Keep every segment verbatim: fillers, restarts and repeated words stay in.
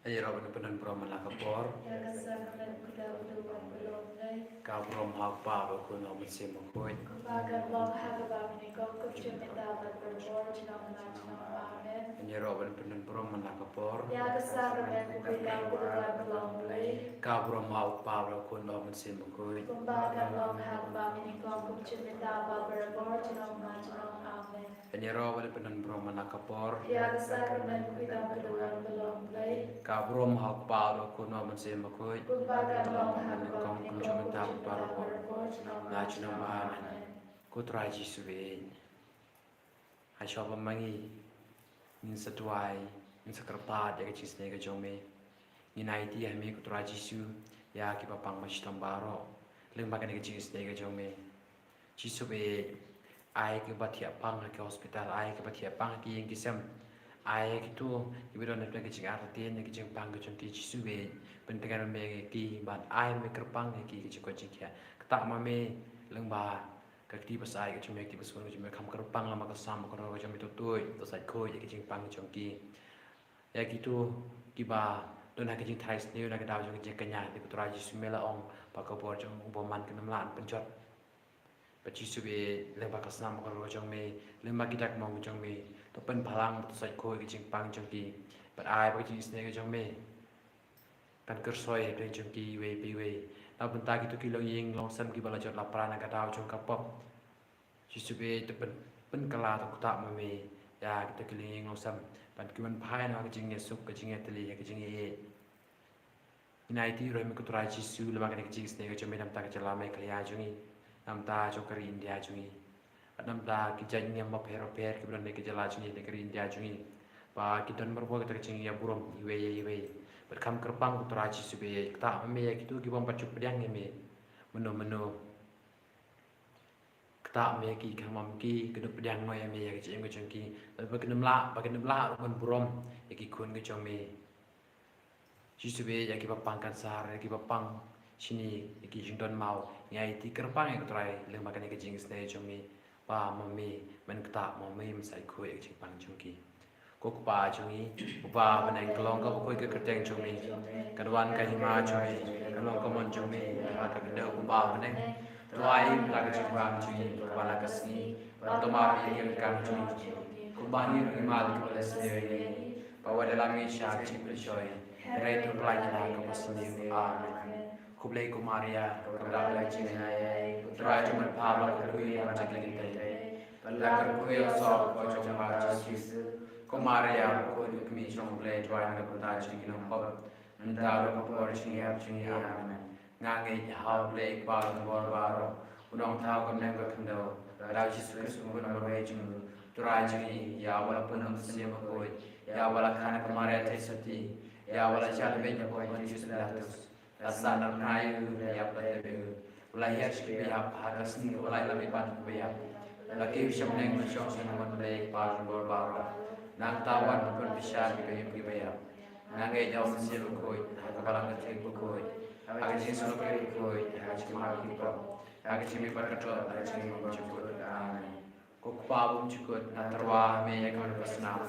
Ïaroh ban pyndon burom man la ka por. Ïa ka sakramen khuidam ka duwan ka long Blei. Ka burom ha u Kpa bad u Khun bad u Mynsiem Bakhuid. Kumba kan long ha kaba mynnyngkong, kum mynta bad barabor, junom la junom. Amen. Ïaroh ban pyndon burom man la ka por. Ïa ka sakramen khuidam ka duwan ka long Blei. Ka burom ha u Kpa bad u Khun bad u Mynsiem Bakhuid. Kumba kan long ha kaba mynnyngkong, kum mynta bad barabor, junom la junom. Amen. Ïaroh ban pyndon burom man la ka por. Ïa ka sakramen khuidam ka duwan ka long Blei. Ka burom ha u Kpa bad u Khun bad u Mynsiem Bakhuid. Kumba kan long ha kaba mynnyngkong, kum mynta bad barabor, junom la junom. Amen. Ko Trai Jisu baieit, ha shwa ba ma ngi ngin sa duwai, ngin sa kyrpad ïa ka jingisynei ka jong me, ngin aiti ha me ko Trai Jisu ïa kiba pang ba shitom baroh lyngba kane ka jingisynei ka jong me. Jisu baieit, ai kiba thiah pang ha ki hospital, ai kiba thiah pang ha ki ïing ki sem, ai kito kiba don ha ki jingartatien ïa ki jingpang ka jong ki. Jisu baieit, pyntngen ma me ïa ki bad ai ma me kyrpang ïa ki, ki jingkoit jingkhiah. Ktah ma me lyngba ka kti ba shai ka jong me, ka kti ba sbun ka jong me, kham kyrpang lyngba ka snam ka ror ka jong me, to tuid, to sait khuid ïa ki jingpang ka jong ki. Ïa kito kiba don ha ka jingtharai sniew na ka daw jong ka jingkñia, ko Trai Jisu, me la ong ba ka bor jong u bymman kan ym lah ban pynjot. Bad Jisu baieit, lyngba ka snam ka ror ka jong me, lyngba ki dak mong ka jong me, to pynbhalang, to sait khuid ïa ki jingpang jong ki. Bad ai ba ka jingisynei ka jong me kan kyrsoi ha pdeng jong ki iwei pa iwei. Na bynta kito ki longïing longsem kiba la jot la pra na ka daw jong ka pop, Jisu baieit, to pyn, pynkylla, to ktah ma me ïa kito ki longïing longsem, ban kin wan phai noh ha ka jingïasuk, ka jingïatylli, ha ka jingïaieit. Ngin aiti ruh ïa me ko Trai Jisu lyngba kane ka jingisynei ka jong me na bynta ka jylla Meghalaya jong ngi, na bynta jong ka ri India jong ngi, bad na bynta ki jait niam bapher bapher kiba don ha ka jylla jong ngi, ha ka ri India jong ngi, ba ki don marwei kata ka jingïaburom iwei ïa iwei. Bad kham kyrpang ko Trai Jisu baieit, ktah ma me ïa kito ki bym pat ju pdiang ïa me mynno mynno. Ktah ma me ïa ki, kham ma ki, ki dup pdiang noh ïa me ïa ka jingim ka jong ki, bad ba kin ym lah, ba kin ym lah ruh ban burom ïa ki khun ka jong me. Jisu baieit, ïa kiba pang kansar, ïa kiba pang shini, ïa ki jingdon maw, ngi aiti kyrpang ïa ko Trai lyngba kane ka jingisynei jong me, ba ma me men ktah, ma me men sait khuid ïa ka jingpang jong ki. Ko Kpa jong ngi uba ha bneng, ka long kaba khuid ka kyrteng jong me, kan wan ka hima jong me, kan long ka mon jong me ha ka khyndew kumba ha bneng. To ai ïa ngi mynta ka jingbam jong ngi kaba la ka sngi, bad to map ïa ngi ki ryngkang jong ngi, kumba ngi ruh ngi map ïa kiba la sniew ïa ngi. Bad wat ïalam ngi sha ka jingpynshoi, hynrei to pyllait ngi na ka basniew. Amen. Khublei ko Maria, kaba dap da ka jingaiei, ko Trai jong me, pha ba la kyrkhu ïa ngi na ka bynta ki kynthei, bad la kyrkhu ïa u soh ka kpoh jong u Jisu. Ko Maria, ko kmie jong U Blei, duwai na ka bynta jong ngi ki nongpop, mynta bad ha ka por jong ngi, ha ka por jong ngi. Amen. Nga ngeit ha U Blei Kpa jong ka bor baroh, U Nongthaw ka bneng ka khyndew, bad ha U Jisu Khrist U Khun marwei jong u, Trai jong ngi, ïa uba la pun ha u Mynsiem Bakhuid, ïa uba la kha na ka Maria Theisotti, ïa uba la jah lyndet ha ka kmot u Pontius Pilatus, la sahnarphna ïa u, la ïap, la tep ïa u, la hiar sha ki baïap, ha ka sngi kaba lai la mih pat na ki baïap, la kiew sha bneng, la shong sha ka hynmen U Blei Kpa jong ka bor baroh. Nangta wat ban pynbishar ïa kiba im kiba ïap. Nga ngeit ha u Mynsiem Bakhuid, ha ka Balang Katholik bakhuid, ha ka jingsngewsih bakhuid, ha ka jingmap ki pop, ha ka jingmihpat ka doh, ha ka jingim bymjukut. Amen. Ko Kpa bymjukut, nga tyrwa ha me ïa ka mynsiem,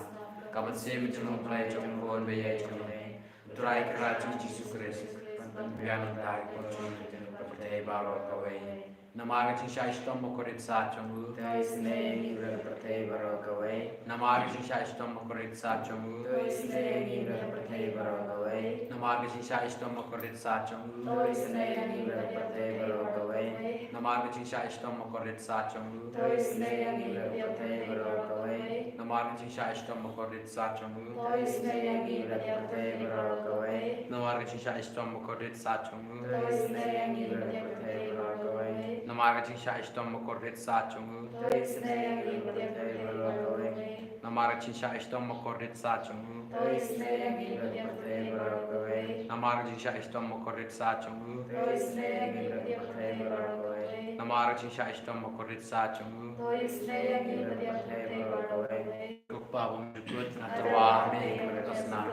ka mynsiem jong U Blei jong U Khun baieit jong me, U Trai Kynrad jong ngi Jisu Khrist, ban pynbiang na ka bynta ki pop jong ngi bad ka pyrthei baroh kawei. Namar ka jingshah shitom bakordit sat jong u, to isynei ïa ngi bad ka pyrthei baroh kawei. Namar ka jingshah shitom bakordit sat jong u, to isynei ïa ngi bad ka pyrthei baroh kawei. Namar ka jingshah shitom bakordit sat jong u, to isynei ïa ngi bad ka pyrthei baroh kawei. Namar ka jingshah shitom bakordit sat jong u, to isynei ïa ngi bad ka pyrthei baroh kawei. Namar ka jingshah shitom bakordit sat jong u, to isynei ïa ngi bad ka pyrthei baroh kawei. Namar ka jingshah shitom bakordit sat jong u, to isynei ïa ngi bad ka pyrthei baroh kawei. Namar ka jingshah shitom bakordit sat jong u, to isynei ïa ngi bad ka pyrthei baroh kawei. Namar ka jingshah shitom bakordit sat jong u, to isynei ïa ngi bad ka pyrthei baroh kawei. Namar ka jingshah shitom bakordit sat jong u, to isynei ïa ngi bad ka pyrthei baroh kawei. Namar ka jingshah shitom bakordit sat jong u, to isynei ïa ngi bad ka pyrthei baroh kawei. Ko Kpa bymjukut, nga tyrwa ha me ïa ka mynsiem,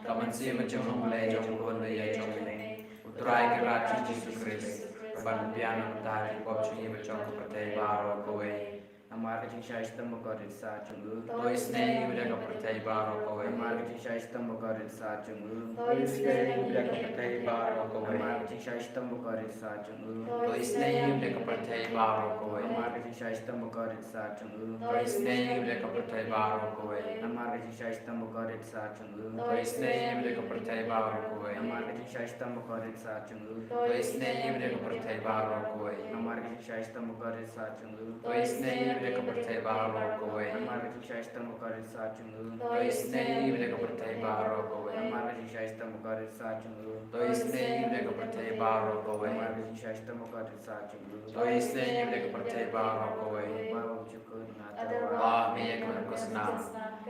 ka mynsiem jong U Blei jong U Khun baieit jong me, U Trai Kynrad jong ngi Jisu Khrist, ban pynbiang na ka bynta ki pop jong ngi bad jong ka pyrthei baroh kawei. Namar ka jingshai shitom bakordit sah jong u, to isynei ïa ngi bad ïa ka pyrthei baroh kawei. Namar ka jingshai shitom bakordit sah jong u, to isynei ïa ngi bad ïa ka pyrthei baroh kawei. Namar ka jingshai shitom bakordit sah jong u, to isynei ïa ngi bad ïa ka pyrthei baroh kawei. Namar ka jingshai shitom bakordit sah jong u, to isynei ïa ngi bad ïa ka pyrthei baroh kawei. Namar ka jingshai shitom bakordit sah jong u, to isynei ïa ngi bad ïa ka pyrthei baroh kawei. Namar ka jingshai shitom bakordit sah jong u, to isynei ïa ngi bad ïa ka pyrthei baroh kawei. Namar ka jingshai shitom bakordit sah jong u, to isynei ïa ngi bad ïa ka pyrthei baroh kawei. Namar ka jingshai shitom bakordit sah jong u, to isynei ïa ngi bad ïa ka pyrthei baroh kawei. Namar ka jingshai shitom bakordit sah jong u, to isynei ïa ngi bad ïa ka pyrthei baroh kawei. Namar ka jingshai shitom bakordit sah jong u, to isynei ïa ngi bad ïa ka pyrthei baroh kawei. Ba u jukut nga tyrwa. Ba me ïa ka man ka snam,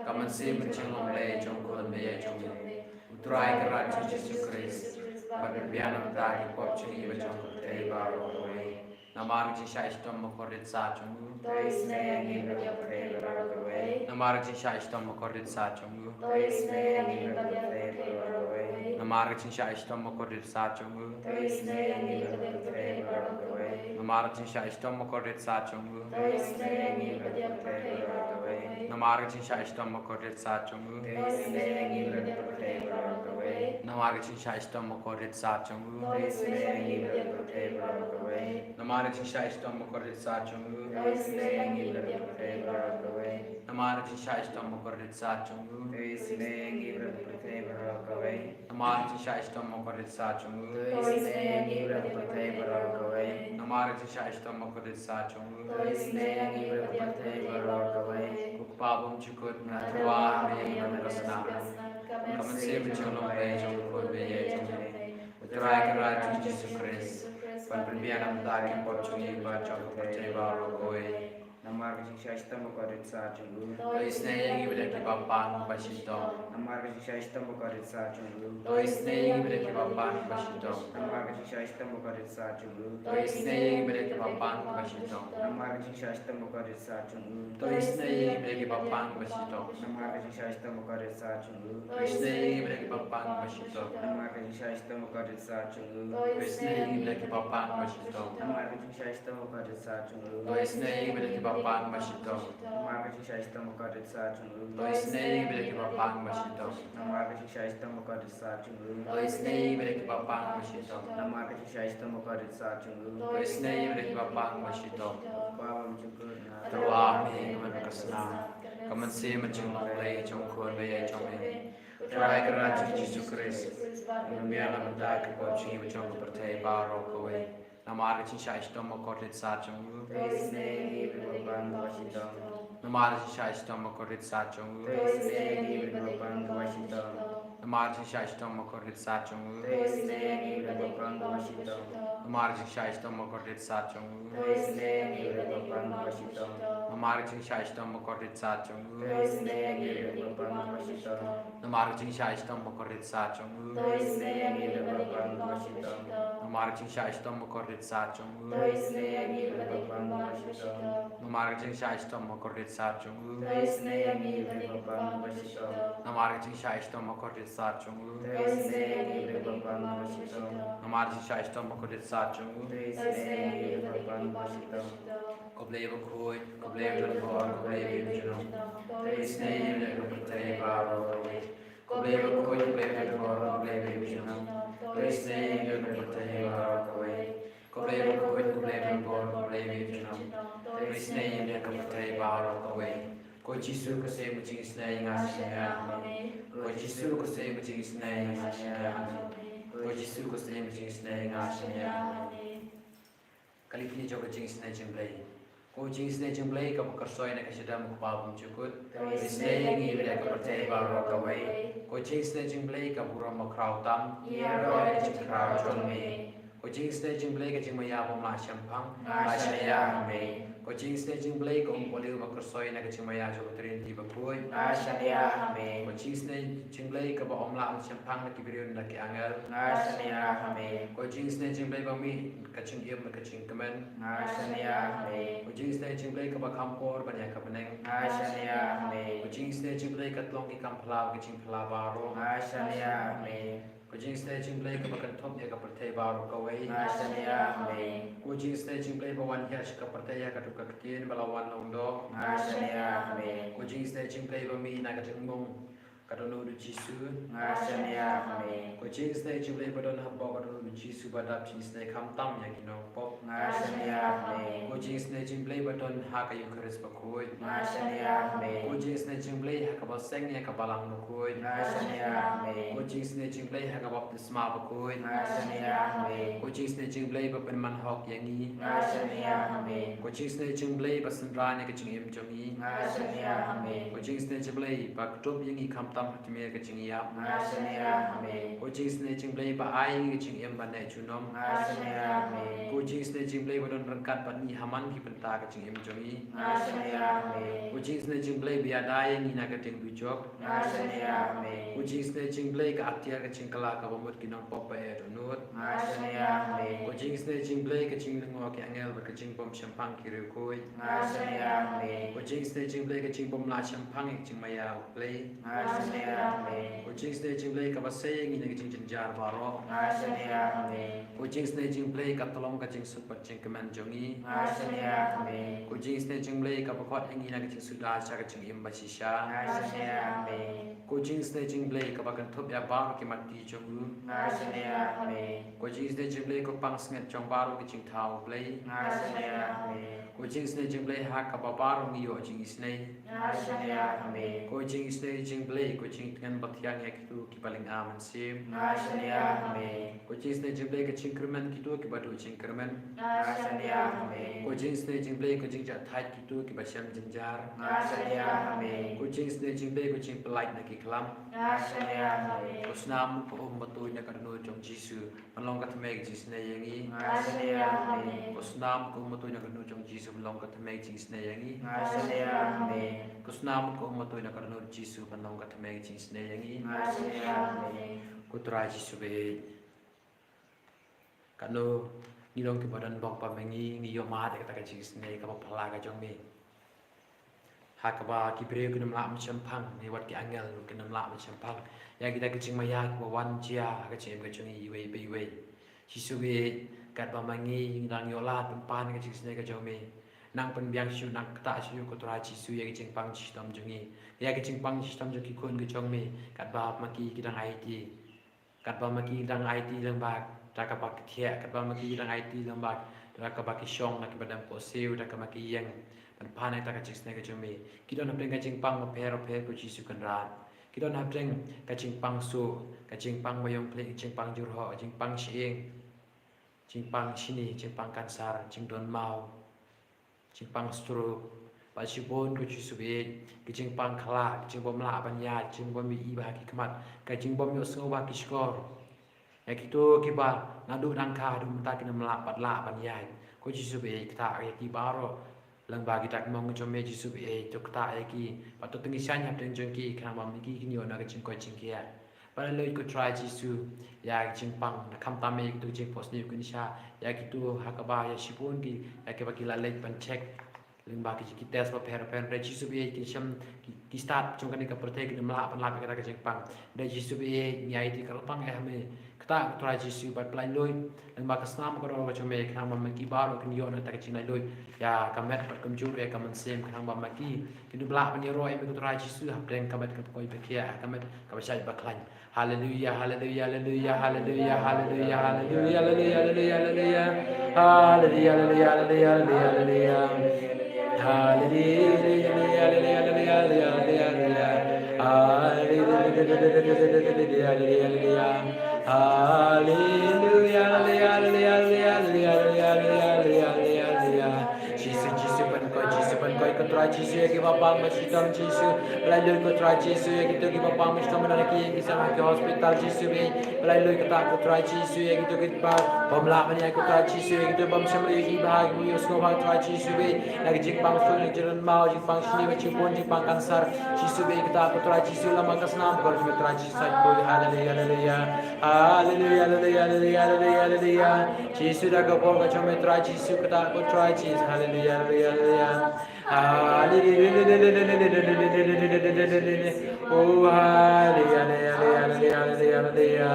ka mynsiem ka jinglong Blei jong u Khun ba ïeit jong ngi, U Trai Kynrad jong ngi Jisu Khrist, ban pynbiang na ka bynta ki pop jong ngi bad jong ka pyrthei baroh kawei. Namar ka jingshai shitom bakordit sah jong u, to isynei ïa ngi bad ïa ka pyrthei baroh kawei. Namar ka jingshai shitom bakordit sah jong u, to isynei ïa ngi bad ïa ka pyrthei baroh kawei. Namar ka jingshai shitom bakordit sah jong u, to isynei ïa ngi bad ïa ka pyrthei baroh kawei. Namar ka jingshai shitom bakordit sah jong u, to isynei ïa ngi bad ïa ka pyrthei baroh kawei. Namar ka jingshai shitom bakordit sah jong u, to isynei ïa ngi bad ïa ka pyrthei baroh kawei. Namar ka jingshai shitom bakordit sah jong u, to isynei ïa ngi bad ïa ka pyrthei baroh kawei. Namar ka jingshai shitom bakordit sah jong u, to isynei ïa ngi bad ïa ka pyrthei baroh kawei. Namar ka jingshai shitom bakordit sah jong u, to isynei ïa ngi bad ïa ka pyrthei baroh kawei. Namar ka jingshai shitom bakordit sah jong u, to isynei ïa ngi bad ïa ka pyrthei baroh kawei. Namar ka jingshai shitom bakordit sah jong u, to isynei ïa ngi bad ïa ka pyrthei baroh kawei. Ko Kpa bymjukut, nga tyrwa ha me ïa ka man ka snam, ka mynsiem ka jinglong Blei jong u Khun ba ïeit jong ngi, U Trai Kynrad jong ngi Jisu Khrist, ban pynbiang na ka bynta ki pop jong ngi bad jong ka pyrthei baroh kawei. Namar ka jingshai shitom bakordit sah jong u, to isynei ïa ngi bad ïa ki bapang ba shitom. Namar ka jingshai shitom bakordit sah jong u, to isynei ïa ngi bad ïa ki bapang ba shitom. Namar ka jingshai shitom bakordit sah jong u, to isynei ïa ngi bad ïa ki bapang ba shitom. Namar ka jingshai shitom bakordit sah jong u, to isynei ïa ngi bad ïa ki bapang ba shitom. Namar ka jingshai shitom bakordit sah jong u, to isynei ïa ngi bad ïa ki bapang ba shitom. Namar ka jingshai shitom bakordit sah jong u, to isynei ïa ngi bad ïa ki bapang ba shitom. Namar ka jingshai shitom bakordit sah jong u, to isynei ïa ngi bad ïa ki bapang ba shitom. Namar ka jingshai shitom bakordit sah jong u, to isynei ïa ngi bad ïa ki bapang ba shitom. Namar ka jingshai shitom bakordit sah jong u, to isynei ïa ngi bad ïa ki bapang ba shitom. Namar ka jingshai shitom bakordit sah jong u, to isynei ïa ngi bad ïa ki bapang ba shitom. Ko Kpa bymjukut, nga tyrwa ha me ïa ka man ka snam, ka mynsiem ka jinglong Blei jong u Khun ba ïeit jong ngi, U Trai Kynrad jong ngi Jisu Khrist, ban pynbiang na ka bynta ki pop jong ngi bad jong ka pyrthei baroh kawei. Namar ka jingshai shitom bakordit sah jong u, to isynei ïa ngi bad ïa ki bapang ba shitom. Namar ka jingshai shitom bakordit sah jong u, to isynei ïa ngi bad ïa ki bapang ba shitom. Namar ka jingshai shitom bakordit sah jong u, to isynei ïa ngi bad ïa ki bapang ba shitom. Namar ka jingshai shitom bakordit sah jong u, to isynei ïa ngi bad ïa ki bapang ba shitom. Namar ka jingshai shitom bakordit sah jong u, to isynei ïa ngi bad ïa ki bapang ba shitom. Namar ka jingshai shitom bakordit sah jong u, to isynei ïa ngi bad ïa ki bapang ba shitom. Namar ka jingshai shitom bakordit sah jong u, to isynei ïa ngi bad ïa ki bapang ba shitom. Namar ka jingshai shitom bakordit sah jong u, to isynei ïa ngi bad ïa ki bapang ba shitom. Namar ka jingshai shitom bakordit sah jong u, to isynei ïa ngi bad ïa ki bapang ba shitom. Namar ka jingshai shitom bakordit sah jong u, to isynei ïa ngi bad ïa ki bapang ba shitom. Ko Blei bakhuid, ko Blei badonbor, ko Blei baïaid bajnong, to isynei ïa ngi bad ïa ka pyrthei baroh kawei. Ko Blei bakhuid, ko Blei badonbor, ko Blei baïaid bajnong, to isynei ïa ngi bad ïa ka pyrthei baroh kawei. Ko Blei bakhuid, ko Blei badonbor, ko Blei baïaid bajnong, to isynei ïa ngi bad ïa ka pyrthei baroh kawei. Ko Jisu, ko Syiem ka jingisynei, nga shaniah ha me. Ko Jisu, ko Syiem ka jingisynei, nga shaniah ha me. Ko Jisu, ko Syiem ka jingisynei, nga shaniah ha me. Ka lynti jong ka jingisynei jong U Blei. Ko jingisynei jong U Blei kaba kyrsoi na ka shadem U Kpa bymjukut, to isynei ïa ngi bad ïa ka pyrthei baroh kawei. Ko jingisynei jong U Blei ka burom bakhraw tam, ïaroh ïa ka jingkhraw jong me. Ko jingisynei jong U Blei ka jingmaïa bym lah shemphang, nga shaniah ha me. Ko jingisynei jong U Blei ka umpohliew ba kyrsoi na ka jingmaïa jong ka Trinity bakhuid, nga shaniah ha me. Ko jingisynei jong U Blei kaba ym lah ban shemphang da ki briew ne da ki angel, nga shaniah ha me. Ko jingisynei jong U Blei ba mih ka jingim bad ka jingkmen, nga shaniah ha me. Ko jingisynei jong U Blei kaba kham por ban ïa ka bneng, nga shaniah ha me. Ko jingisynei jong U Blei ka tlong ki kam phylla bad ki jingphylla baroh, nga shaniah ha me. Ko jingisynei jong U Blei kaba kynthup ïa ka pyrthei baroh kawei, nga shaniah ha me. Ko jingisynei jong U Blei ba wan hiar sha ka pyrthei ha ka Ka ktien ba la wan long doh. Nga shaniah, amen. Ko jingisynei jong U Blei ba mih na ka jingmong ka dohnud U Jisu. Nga shaniah, amen. Ko jingisynei jong U Blei ba don hapoh ka dohnud U Jisu ba dap jingisynei khamtam ïa ki nongpop. Nga shaniah, amen. Ko jingisynei jong U Blei ba don ha ka Eukharist bakhuid. Nga shaniah, amen. Ko jingisynei jong U Blei ha kaba seng ïa ka balang bakhuid. Nga shaniah, amen. Ko jingisynei jong U Blei ha ka baptisma bakhuid. Nga shaniah, amen. Ko jingisynei jong U Blei ba pynman hok ïa ngi. Nga shaniah, amen. Ko jingisynei jong U Blei ba synran ïa ka jingim jong ngi. Nga shaniah, amen. Ko jingisynei jong U Blei ba kdup ïa ngi khamtam ha tmier ka jingïap. Nga shaniah, amen. Ko jingisynei jong U Blei ba ai ïa ngi ka jingim ban neh junom. Nga shaniah, amen. Ko jingisynei jong U Blei ba don ryngkat bad ngi ha man ki bynta ka jingim jong ngi. Nga shaniah, amen. Ko jingisynei jong U Blei ba ïada ïa ngi na ka dieng dujok. Nga shaniah, amen. Ko jingisynei jong U Blei ka atiar ka jingkylla kaba mut ki nongpop ba eh dohnud. Nga shaniah, amen. Ko jingisynei jong U Blei ka jinglyngngoh ki angel bad ka jingbym shemphang ki riewkhuid. Nga shaniah, amen. Ko jingisynei jong U Blei ka jingbym lah shemphang ïa ka jingmaïa U Blei. Nga shaniah, amen. Ko jingisynei jong U Blei kaba sei ïa ngi na ka jingjynjar baroh. Nga shaniah, amen. Ko jingisynei jong U Blei ka tyllong ka jingsuk bad jingkmen jong ngi. Nga shaniah, amen. Ko jingisynei jong U Blei kaba khot ïa ngi na ka jingsuda sha ka jingim bashisha. Nga shaniah, amen. Ko jingisynei jong U Blei kaba kynthup ïa baroh ki matti jong u. Nga shaniah, amen. Ko jingisynei jong U Blei ko pansngiat jong baroh ki jingthaw U Blei. Nga shaniah, amen. Ko jingisynei jong U Blei ha kaba baroh ngi ïoh jingisynei. Nga shaniah, amen. Ko jingisynei jong U Blei ko jingtngen bathiang ïa kito kiba lynga mynsiem. Nga shaniah, amen. Ko jingisynei jong U Blei ka jingkyrmen kito kiba duh jingkyrmen. Nga shaniah, amen. Ko jingisynei jong U Blei ko jingjahthait kito kiba shem jynjar. Nga shaniah, amen. Ko jingisynei jong U Blei ko jingpyllait na ki khlam. Nga shaniah, amen. Ko snam ko um ba tuid na ka dohnud jong U Jisu ban long ka thymmei ka jingisynei ïa ngi. Nga shaniah, amen. Ko snam ko um ba tuid na ka dohnud jong U Jisu ban long ka thymmei ka jingisynei ïa ngi. Nga shaniah, amen. Ko snam ko um ba tuid na ka dohnud U Jisu ban long ka thymmei ka jingisynei ïa ngi. Nga shaniah, amen. Ko Trai Jisu baieit, katno ngi long kiba don bok ba ma ngi, ngi ïohmad ïa kata ka jingisynei kaba phylla ka jong me. Ha kaba ki briew kin ym lah ban shemphang, ne wat ki angel kin ym lah ban shemphang ïa kita ki jingmaïa kiba wan jia ha ka jingim ka jong ngi iwei pa iwei. Jisu baieit, katba ma ngi ngi dang ïoh lad ban pan ka jingisynei ka jong me, nang pynbiang shuh, nang ktah shuh ko Trai Jisu ïa ki jingpang jingshitom jong ngi, ïa ki jingpang jingshitom jong ki khun ka jong me, katba ma ki ki dang aiti. Katba ma ki dang aiti lyngba da kaba ki thiah, katba ma ki dang aiti lyngba da kaba ki shong na kiba dang koh siew, da kaba ki ïeng ban pan ïa kata ka jingisynei ka jong me. Ki don hapdeng ka jingpang bapher bapher ko Jisu Kynrad. Ki don hapdeng ka jingpang suh, ka jingpang baïong phlik, ka jingpang jyrhoh, ka jingpang shyieng, jingpang shini, jingpang kansar, jingdon maw, jingpang stroke, bad shibun ko Jisu baieit, ki jingpang khlad, ki jingbym lah ban ïaid, jingbym ïohi bha ki khmat, ka jingbym ïohsngew bha ki shkor. Ïa kito kiba naduh dang kha haduh mynta kin ym lah pat lah ban ïaid, ko Jisu baieit, ktah ïa ki baroh lyngba ki dak mong jong me Jisu baieit, to ktah ïa ki bad to tyngi shaiñ hapdeng jong ki, khnang ba ma ki kin ïoh na ka jingkoit jingkhiah. Ba la luid ko Trai Jisu ïa ki jingpang, na khamtam ïa kito ki jingphohsniew kynsha, ïa kito ha kaba ïa shibun ki, ïa kiba ki la leit ban check lyngba ki, ki test bapher bapher, hynrei Jisu baieit, ki shem, ki, ki stad jong kane ka pyrthei kin ym lah ban lap ïa kata ka jingpang. Hynrei Jisu baieit, ngi aiti kyrpang ïa me, ktah ko Trai Jisu bad pyllait luid lyngba ka snam ka ror ka jong me, khnang ba ma ki baroh kin ïoh na kata ka jinglaitluid ïa ka met bad kumjuh ruh ïa ka mynsiem, khnang ba ma ki kin ym lah ban ïaroh ïa me ko Trai Jisu hapdeng ka met kaba koit ba khiah, ka met kaba shait ba khlaiñ. Haleluia, haleluia, haleluia, haleluia, haleluia, haleluia, haleluia, haleluia, haleluia. Haleluia, haleluia, haleluia, haleluia, haleluia. Haleluia, haleluia, haleluia, haleluia, haleluia. Haleluia, haleluia, haleluia, haleluia, haleluia, haleluia. Haleluia, haleluia, haleluia, haleluia, haleluia, haleluia, haleluia. Jisu, Jisu, pynkoit, Jisu, pynkoit, ko Trai Jisu, ïa kiba pang ba shitom, Jisu. Pyllait luid ko Trai Jisu, ïa kito kiba pang ba shitom, ba don ha ki ïing ki sem, ha ki hospital, Jisu baieit. Pyllait luid, ktah ko Trai Jisu, ïa kito kiba bym lah ban ïaid ko Trai Jisu, ïa kito bym shym la ïohi bha, ki bym ïohsngew bha ko Trai Jisu baieit. Na ki jingpang stroke, na ki jingdon maw, jingpang shini bad shibun, jingpang kansar, Jisu baieit, ktah ko Trai Jisu, lyngba ka snam ka ror jong me Trai Jisu, sait khuid. Haleluia, haleluia. Haleluia, haleluia, haleluia, haleluia, haleluia. Jisu, da ka bor ka jong me Trai Jisu, ktah ko Trai Jisu. Haleluia, haleluia, haleluia. Haleluia. Oh, haleluia, haleluia, haleluia, haleluia, haleluia.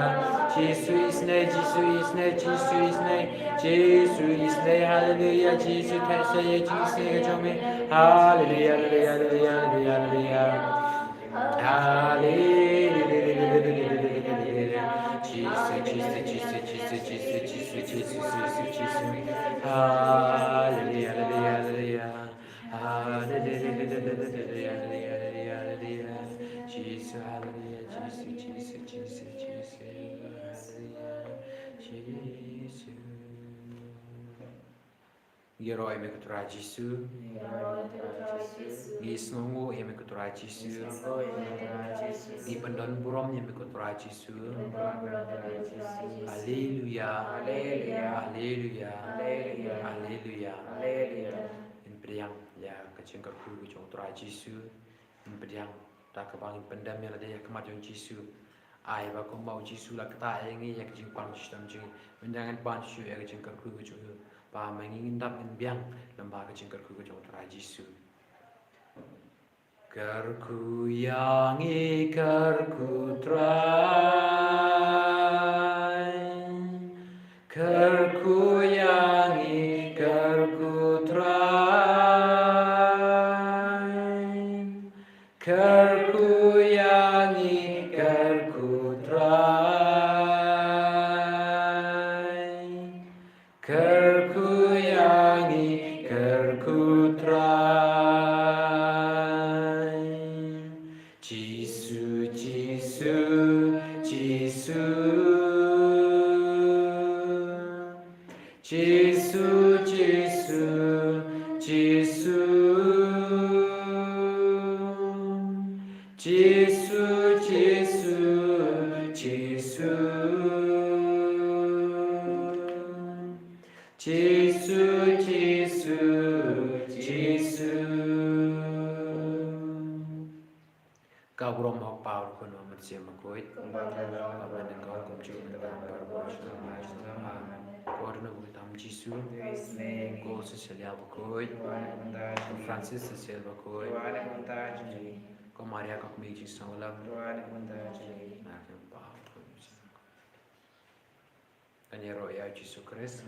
Jisu isnei, Jisu isnei, Jisu isnei, Jisu isnei, haleluya, Jisu theh sha ïa jingïaseng ka jong me, haleluya, haleluya, haleluya, haleluya, haleluya. Haleluya. Jisu, Jisu, Jisu, Jisu, Jisu, Jisu, Jisu, Jisu. Haleluya, haleluya, haleluya. Haleluya, haleluya, haleluya, haleluya. Jisu, haleluya, Jisu, Jisu, Jisu, Jisu. Haleluya, Jisu. Ngi ïaroh ïa me ko Trai Jisu. Ngi ïasngewnguh ïa me ko Trai Jisu. Ngi pyndon burom ïa me ko Trai Jisu. Haleluya. Haleluya. Haleluya. Ngin pdiang ïa ka jingkyrkhu ka jong u Trai Jisu. Ngin pdiang da kaba ngin pyndem ïa lade ha khmat jong u Jisu. Ai ba kumba u Jisu la ktah ïa ngi ïa ka jingpang shitom jong ngi, mynta ngin pan shuh ïa ka jingkyrkhu ka jong u. Ba ma ngi ngin dap ngin biang lyngba ka jingkyrkhu ka jong u Trai Jisu. Kyrkhu ïa ngi, kyrkhu Trai. Kyrkhu ïa ngi, kyrkhu Trai. Kyrkhu ïa ngi, kyrkhu Trai. Kyrkhu ïa ngi, kyrkhu Trai. Jisu, Jisu, Jisu. Jisu, Jisu, Jisu. Jisu, Jisu, Jisu. Jisu, Jisu, Jisu. Ka burom ha u Kpa, u Khun, u Mynsiem Bakhuid. Kumba ka long, kumjuh, mynta bad baroh. Amen. Ko Trai nongbuh tam Jisu. Ko Cecilia Bakhuid. Ko Francis Xavier Bakhuid. Ko Maria ka kmie jingsngewlem. Kan ïaroh ïa u Jisu Khrist.